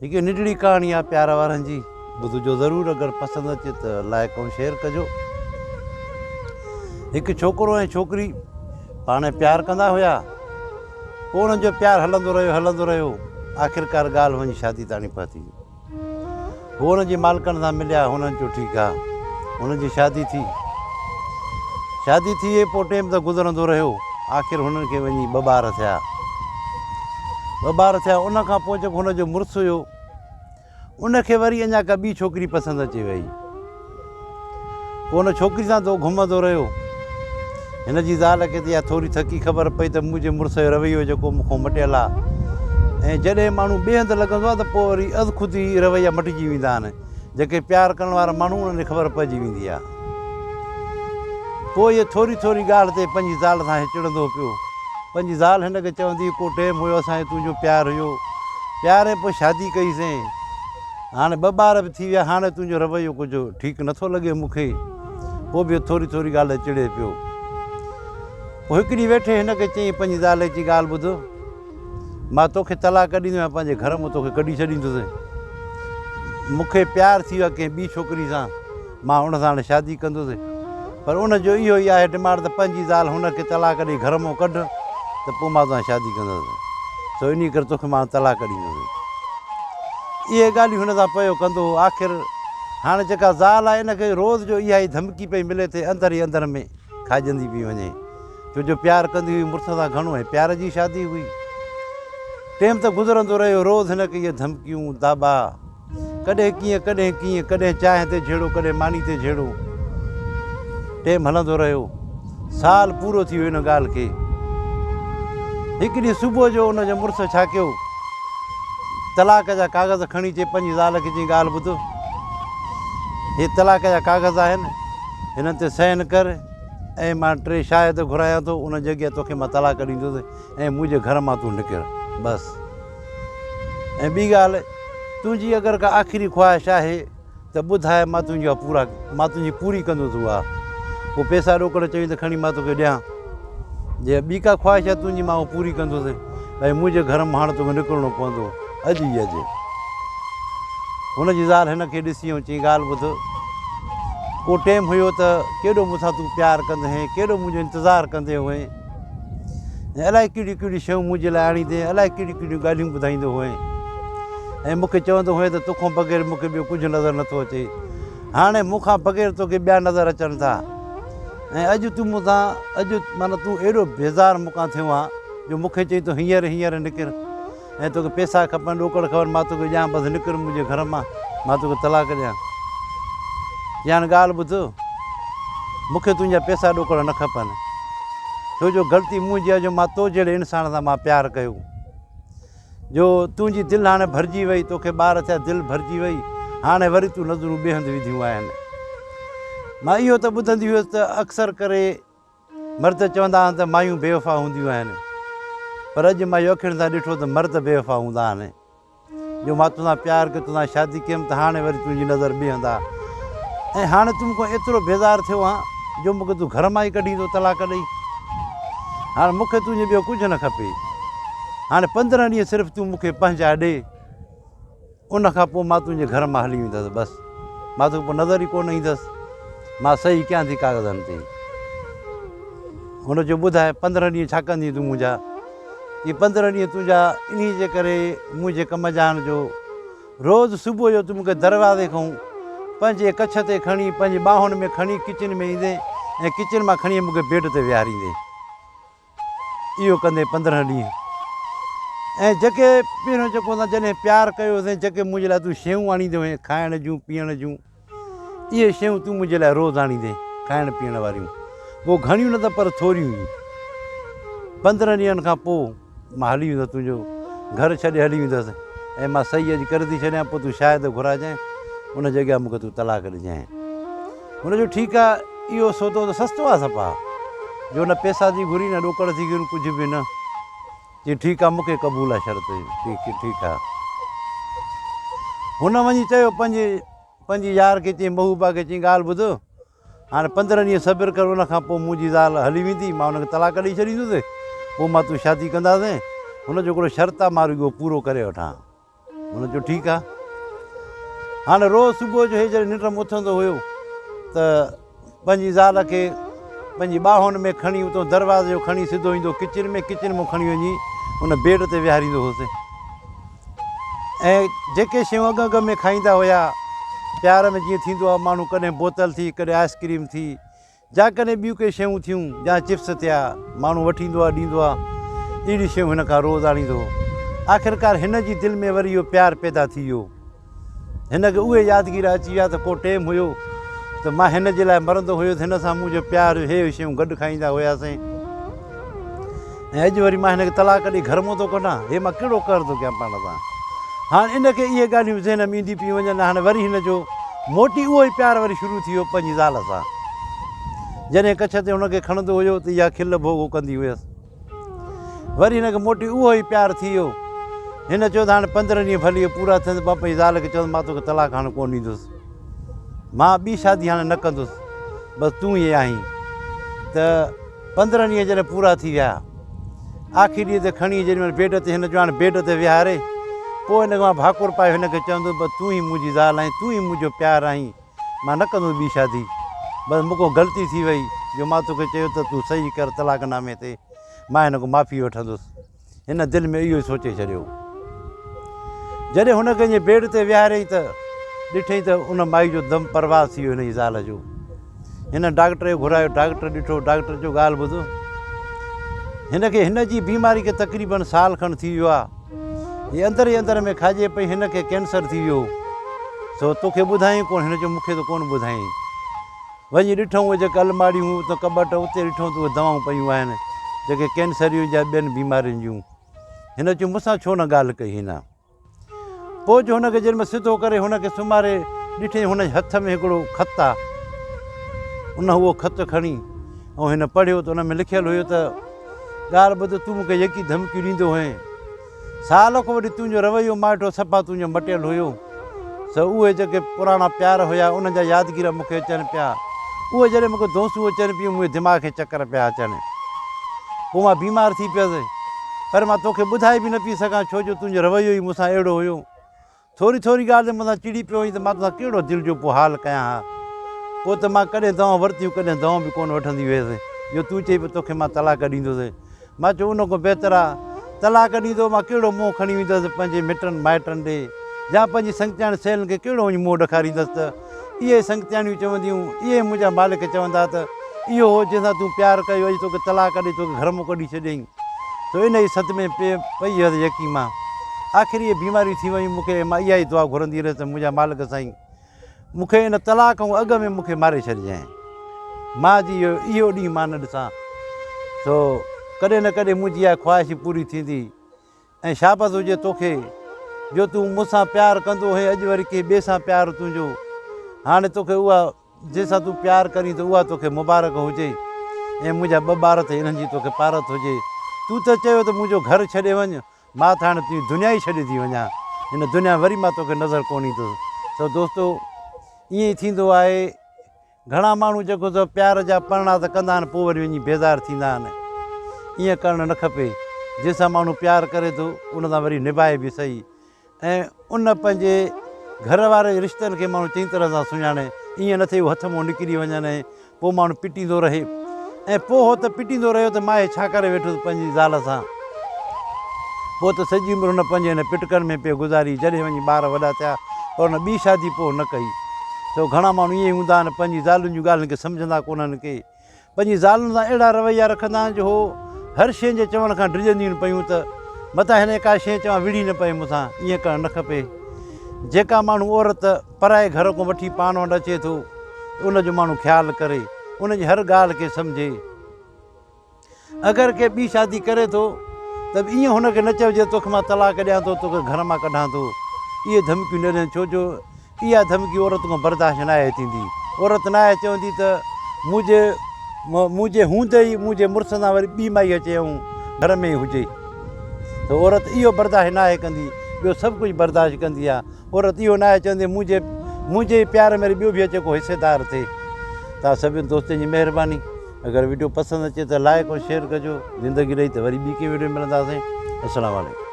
هڪ ننڍڙي ڪهاڻي آ پيار وارن جي ٻڌجو ضرور اگر پسند اچي ته لائڪ ۽ شيئر ڪجو. هڪ ڇوڪرو ۽ ڇوڪري پاڻ پيار ڪندا هيا پوء انهن جو پيار هلندو رهيو هلندو رهيو آخرڪار ڳالهه وڃي شادي تاڻي پهتي. هو ان جي مالڪن سان مليا، هنن چيو ٺيڪ آ. هنن جي شادي ٿي. شادي ٿي وئي پوء ٽيم ته گذرندو رهيو. آخر هنن کي وڃي ٻه ٻار ٿيا. ٻه ٻار ٿيا ان کان پوء جيڪو هن جو مڙس هيو ان کي وري اڃا ڪا ٻي ڇوڪري پسند اچي وئي. پوء ان ڇوڪري سان ته گهمندو رهيو. هن جي زال کي ته اها ٿوري ٿڪي خبر پئي ته منهنجي مڙس جو رويو جيڪو مون کان مٽيل آهي ۽ جڏهن ماڻهو ٻئي هنڌ لڳندو آهي ته پوء وري از خود ئي رويا مٽجي ويندا آهن. جيڪي پيار ڪرڻ وارا ماڻهو انهن کي خبر پئجي ويندي آهي. پوء اهي ٿوري ٿوري ڳالهه تي پنهنجي زال سان چڙندو پيو. پنهنجي زال هن کي چوندي هئي ڪو ٽيم هيو اسان جو تنهنجو پيار هيو. پيار ۽ پوء شادي ڪئيسين. هاڻي ٻه ٻار به ٿي ويا، هاڻي تنهنجو رويو ڪجهه ٺيڪ نٿو لڳي مون کي. پوء به ٿوري ٿوري ڳالهه تي چڙي پيو. پوء هڪ ڏينهن ويٺي هن کي چيائين پنهنجي زال کي چي ڳالهه ٻڌ، مان توکي طلاق ڏيندو يا پنهنجي گهر مان توکي ڪڍي ڇڏيندس. مون کي پيار ٿي ويو آهي ڪنهن ٻي ڇوڪري سان، مان ان سان هاڻي شادي ڪندس. پر ان جو اهو ئي آهي ڊمانڊ ته پنهنجي زال هن کي طلاق ڏئي گهر مان ڪڍ ته پوء مان توسان شادي ڪندس. سو انهيء ڪري توکي مان طلاق ڏيندس. اهي ڳالهيون هن سان پيو ڪندو هو. آخر هاڻي جيڪا زال آهي ان کي روز جو اها ئي ڌمڪي پئي ملي ٿي اندر ئي اندر ۾ کائجندي پئي وڃي. ڇو جو پيار ڪندي هئي مڙس سان گهڻو ۽ پيار جي شادي هئي. ٽيم ته گذرندو رهيو روز هن کي اهي ڌمڪيون، داٻا. ڪڏهن ڪيئن ڪڏهن ڪيئن، ڪڏهن چانهه تي جهيڙو ڪڏهن ماني تي جهيڙو. ٽيم هلندو رهيو. سال پورو ٿي ويو ان ڳالهه کي. هڪ ڏينهن صبح جو ان جي مڙس ڇا ڪيو، طلاق جا ڪاغذ کڻي چي پنهنجي زال کي چيائين ڳالهه ٻڌ، هي طلاق جا ڪاغذ آهن، هنن تي سائن ڪر ۽ مان ٽي شاهد گهرايان ٿو، انهن جي اڳيان توکي مان طلاق ڏيندس ۽ منهنجي گهر مان تون نڪر. بس. ۽ ٻي ڳالهه، تنهنجي اگر ڪا آخري خواهش آهي ته ٻڌاء مان تنهنجي اها پورا مان تنهنجي پوري ڪندس اها. پوء پئسا ڏوڪڙ چوين ته کڻي مان توکي ڏيان. جي ٻي ڪا خواهش آهي تنهنجي مان اها پوري ڪندس. ڀائي منهنجي گهر مان هاڻ توکي نڪرڻو پوندو اڄ ئي اڄ. هن جي زال هن کي ڏسي ۽ چيائين ڳالهه ٻڌ، ڪو ٽيم هيو ته ڪيڏو مون سان تون پيار ڪندي هئين، ڪيڏو منهنجو انتظار ڪندي هئين. ۽ الائي ڪهڙيون ڪهڙيون شيون منهنجي لاء آڻيندين، الائي ڪهڙيون ڪهڙيون ڳالهيون ٻڌائيندو هئين ۽ مون کي چوندو هئين ته توکان بغير مون کي ٻيو ڪجهه نظر نٿو اچي. هاڻي مون کان بغير توکي ٻيا نظر اچن ٿا ۽ اڄ تون مون سان اڄ معنيٰ تون ايڏو بيزار مون کان ٿيو آن جو مون کي چئين ٿو هينئر هينئر نڪر. ۽ توکي پئسا کپن، ڏوڪڙ کپن، مان توکي ڏيان، بس نڪر منهنجي گهر مان، مان توکي طلاق ڏيان. چيائين ڳالهه ٻڌ، مون کي تنهنجا پئسا ڏوڪڙ نه کپن، ڇو جو غلطي منهنجي آهي جو مان تو جهڙي انسان سان مان پيار ڪيو، جو تنهنجي دل هاڻي ڀرجي وئي، توکي ٻار ٿيا، دل ڀرجي وئي، هاڻي وري تون نظرون ٻئي هنڌ وڌيون آهن. مان اهو ته ٻڌندي هيس ته اڪثر ڪري مرد چوندا آهن ته مايون بيوفا هونديون آهن پر اڄ مان اهو اکين سان ڏٺو ته مرد بيوفا هوندا آهن جو مان توسان پيار ڪيو توسان شادي ڪيم ته هاڻي وري تنهنجي نظر ٻي هنڌ آ ۽ هاڻي تون مون کان ايترو بيزار ٿيو آن جو مون کي تون گهر مان ئي ڪڍين ٿو طلاق ڏئي هاڻي مون کي تنهنجو ٻيو ڪجهه نه کپي هاڻي 15 ڏينهن صرف تون مون کي پنهنجا ڏي ان کان پوء مان تنهنجي گهر مان هلي ويندس، بس مان توکي پوء نظر ئي ڪونه ايندس، مان صحيح ڪيان ٿي ڪاغذن تي. هن چيو، ٻڌاء 15 ڏينهن ڇا ڪندين تون منهنجا؟ چي، 15 ڏينهن تنهنجا انهيء جي ڪري منهنجي ڪم جا آهن جو روز صبح جو تون مون کي دروازي کان پنهنجي ڪڇ تي کڻي پنهنجي ٻانهن ۾ کڻي ڪچن ۾ ايندين ۽ ڪچن مان کڻي مون کي بيڊ تي ويهاريندين. اهو ڪندي 15 ڏينهن ۽ جيڪي پهريون جيڪو اسان جڏهن پيار ڪيو هوسين جيڪي منهنجي لاء تون شيون آڻيندو هئين کائڻ جون پيئڻ جون اهي شيون تون منهنجي لاء روز آڻيندين کائڻ پيئڻ واريون پوء گهڻيون نه ته پر ٿوريون ئي 15 ڏينهن کان پوء مان هلي ويندس تنهنجو گهر ڇڏي هلي ويندس ۽ مان صحيح اڄ ڪري ٿي ڇڏيان پوء تون شاهد گهرائجانء ان جي اڳيان مون کي تون طلاق ڏجانء هن چيو ٺيڪ آ، اهو سودو ته سستو آ صفا، جو نه پئسا ٿي گهري نه ڏوڪڙ ٿي گهري ڪجهه به نه. چيائين ٺيڪ آ مون کي قبول آ شرط ٺيڪ آ. هن وڃي چيو پنهنجي پنهنجي يار کي چيائين محبوبا کي چيائين ڳالهه ٻڌ هاڻي 15 ڏينهن صبر ڪر ان کان پوء منهنجي زال هلي ويندي مان ان کي طلاق ڏئي ڇڏيندس پوء مان تون شادي ڪنداسين. هن جو هڪڙو شرط آ مان رڳو پورو ڪري وٺان. هن چيو ٺيڪ آ. هاڻي روز صبح جو هي جڏهن ننڊ مان اٿندو هيو ته پنهنجي زال کي پنهنجي ٻانهن ۾ کڻي اتان دروازي جو کڻي سڌو ايندو ڪچن ۾، ڪچن مان کڻي وڃي ان بيڊ تي ويهاريندو هوس ۽ جيڪي شيون اڳ اڳ ۾ کائيندا هيا پيار ۾ جيئن ٿيندو آهي ماڻهو ڪڏهن بوتل ٿي ڪڏهن آئس ڪريم ٿي جا ڪڏهن ٻيون ڪي شيون ٿيون يا چپس ٿيا ماڻهو وٺي ايندو آهي ڏيندو آهي اهڙيون شيون هن کان روز آڻيندو هو آخرڪار هن جي دل ۾ وري اهو پيار پيدا ٿي ويو هن کي اهي يادگيرا اچي ويا ته ڪو ٽيم هيو ته مان هن جي لاء مرندو هيس هن سان منهنجو پيار هيو هي شيون گڏ کائيندا هياسين ۽ اڄ وري مان هن کي طلاق ڏئي گهر مان ٿو ڪڍان هي مان ڪهڙو قهر ٿو ڪيان پاڻ سان هاڻ ان کي اهي ڳالهيون ذهن ۾ اينديون پيون وڃن هاڻ وري هن جو موٽي اهو ئي پيار وري شروع ٿي ويو پنهنجي زال سان جڏهن ڪڇ تي هن کي کڻندو هيو ته اها کل ڀوڳ ڪندي هيس وري هن کي موٽي اهو ئي پيار ٿي ويو. هن چيو ته هاڻي 15 ڏينهن ڀلي اهي پورا ٿين ته مان پنهنجي زال کي چوندس مان توکي طلاق هاڻي ڪونه ڏيندس. مان ٻي شادي هاڻي نه ڪندس. بس تون ئي آهين. ته 15 ڏينهن جڏهن پورا ٿي ويا. آخري ڏينهن تي کڻي جيڏي مهل بيڊ تي هن چيو هاڻي بيڊ تي ويهاري پوء هن کي مان ڀاڪر پائي هن کي چوندس بس تون ئي منهنجي زال آهين، تون ئي منهنجو پيار آهين. مان نه ڪندس ٻي شادي. بس مون کان غلطي ٿي وئي جو مان توکي چيو ته تون صحيح ڪر طلاق نامي تي، مان هن کان معافي وٺندس. هن دل ۾ اهو ئي سوچي ڇڏيو. جڏهن هن کي ائين بيڊ تي ويهاريائين ته ڏٺائين ته ان مائي جو دم پرواز ٿي ويو هن جي زال جو. هن ڊاڪٽر کي گهرايو، ڊاڪٽر ڏٺو، ڊاڪٽر چيو ڳالهه ٻڌ، هن کي هن جي بيماري کي تقريبن سال کن ٿي ويو آهي. هي اندر ئي اندر ۾ کاڄي پئي، هن کي ڪينسر ٿي ويو، سو توکي ٻڌايائين ڪونه؟ هن چيو مون کي ته ڪونه ٻڌايائين. وڃي ڏٺائون اهي جيڪي الماڙيون هيون اتي ڪٻٽ، اتي ڏٺائون ته اهي دوائون پيون آهن، جيڪي ڪينسر جون يا ٻين بيمارين جون. هن چيو مون سان ڇو نه ڳالهه ڪئي هن؟ پوء جو هن کي جنھن مھل سڌو ڪري هن کي سمھاري ڏٺئين هن جي هٿ ۾ هڪڙو خط آ. ان اهو خط کڻي ۽ هن پڙهيو ته ان ۾ لکيل هيو ته ڳالهه ٻڌ تون مون کي يڪي ڌمڪيون ڏيندو هئين. سال کان وٺي تنهنجو رويو مان ڏٺو صفا تنهنجو مٽيل هيو. سو اهي جيڪي پراڻا پيار هيا انهن جا يادگيرا مون کي اچن پيا. اهي جڏهن مون کي ڌونسون اچن پيون منهنجي دماغ کي چڪر پيا اچن. پوء مان بيمار ٿي پيس. پر مان توکي ٻڌائي به نه پئي سگهان ڇو جو تنهنجو رويو ئي مون سان اهڙو هيو. ٿوري ٿوري ڳالهه تي مون سان چڙي پيو هئين ته مان توسان ڪهڙو دل جو پوء حال ڪيان ها. پوء ته مان ڪڏهن دوائون ورتيون ڪڏهن دوائون به ڪونه وٺندي هيس جو تون چئي پيو توکي مان طلاق ڏيندس. مان چيو ان کان بهتر آ طلاق ڏيندو مان ڪهڙو منهن کڻي ويندس پنهنجي مٽن مائٽن ڏي يا پنهنجي سنگتياڻين سهيلين کي ڪهڙو وڃي منهن ڏکاريندس ته اهي سنگتياڻيون چونديون اهي منهنجا مالڪ چوندا ته اهو هو جنهن سان تون پيار ڪيو اڄ توکي طلاق ڏئي توکي گهر مان ڪڍي ڇڏيائين سو انهيء صدمي ۾ پئي هيس يقين مان آخر اهي بيماريون ٿي ويون مون کي ۽ مان اها ئي دعا گهرندي رهيس ته منهنجا مالڪ سائين مون کي ان طلاق کان اڳ ۾ مون کي ماري ڇڏجانء. مان جي اهو ڏينهن مان نه ڏسان سو ڪڏهن نه ڪڏهن منهنجي اها خواهش پوري ٿيندي ۽ شابس هجي توکي جو تون مون سان پيار ڪندو هئين اڄ وري ڪنهن ٻئي سان پيار تنهنجو هاڻي توکي اها جنهن سان تون پيار ڪرين ٿو اها توکي مبارڪ هجي ۽ منهنجا ٻه ٻار اٿئي انهن جي توکي پارت هجي تون ته چيو ته منهنجو گهر ڇڏي وڃ مان ته هاڻي تنهنجي دنيا ئي ڇڏي ٿي وڃان. هن دنيا ۾ وري مان توکي نظر ڪونه ايندس. سو دوستو ائين ئي ٿيندو آهي. گهڻا ماڻهو جيڪو سو پيار جا پرڻا ته ڪندا آهن پوء وري وڃي بيزار ٿيندا آهن. ائين ڪرڻ نه کپي. جنهن سان ماڻهو پيار ڪري ٿو ان سان وري نڀائي به سهي. ۽ ان پنهنجي گهر واري جي رشتن کي ماڻهو چڱي طرح سان سڃاڻي، ائين نه ٿئي هو هٿ مان نڪري وڃن ۽ پوء ماڻهو پٽيندو رهي ۽ پوء هو ته پٽيندو رهيو ته مان هي ڇا ڪري ويٺس پنهنجي زال سان. پوء ته سڄي عمر هن پنهنجي هن پٽڪن ۾ پئي گذاري، جڏهن وڃي ٻار وڏا ٿيا پر هن ٻي شادي پوء نه ڪئي. سو گهڻا ماڻهو ائين ئي هوندا آهن، پنهنجي زالن جون ڳالهين کي سمجهندا ڪونهن ڪي. پنهنجي زالن سان اهڙا رويا رکندا آهن جو هو هر شيء جي چوڻ کان ڊڄنديون پيون ته متان هن ڪا شيء چوان وڙهي نه پئي مون سان ائين ڪرڻ نه کپي جيڪا ماڻهو عورت پرائي گهر کان وٺي پاڻ وٽ اچي ٿو ته ان جو ماڻهو خيال ڪري ان جي هر ڳالهه کي سمجهي اگر ڪي ٻي شادي ڪري ٿو ته به ائين هن کي نه چئجي توکي مان طلاق ڏيان ٿو توکي گهر مان ڪڍان ٿو اهي ڌمڪيون نه ڏين ڇو جو اها ڌمڪي عورت کان برداشت ناهي ٿيندي. عورت ناهي چوندي ته منهنجي منهنجي هوندي ئي منهنجي مڙس سان وري ٻي مائي اچي ۽ گهر ۾ ئي هجي ته عورت اهو برداشت ناهي ڪندي ٻيو سڀ ڪجهه برداشت ڪندي آهي عورت اهو ناهي چوندي منهنجي منهنجي ئي پيار ۾ وري ٻيو به اچي ڪو حصيدار ٿئي توهان سڀني دوستن جي مهرباني اگر وڊيو پسند اچي ته لائڪ ۽ شيئر ڪجو زندگي رهي ته وري ٻي ڪنهن وڊيو ۾ ملنداسين السلام عليڪم.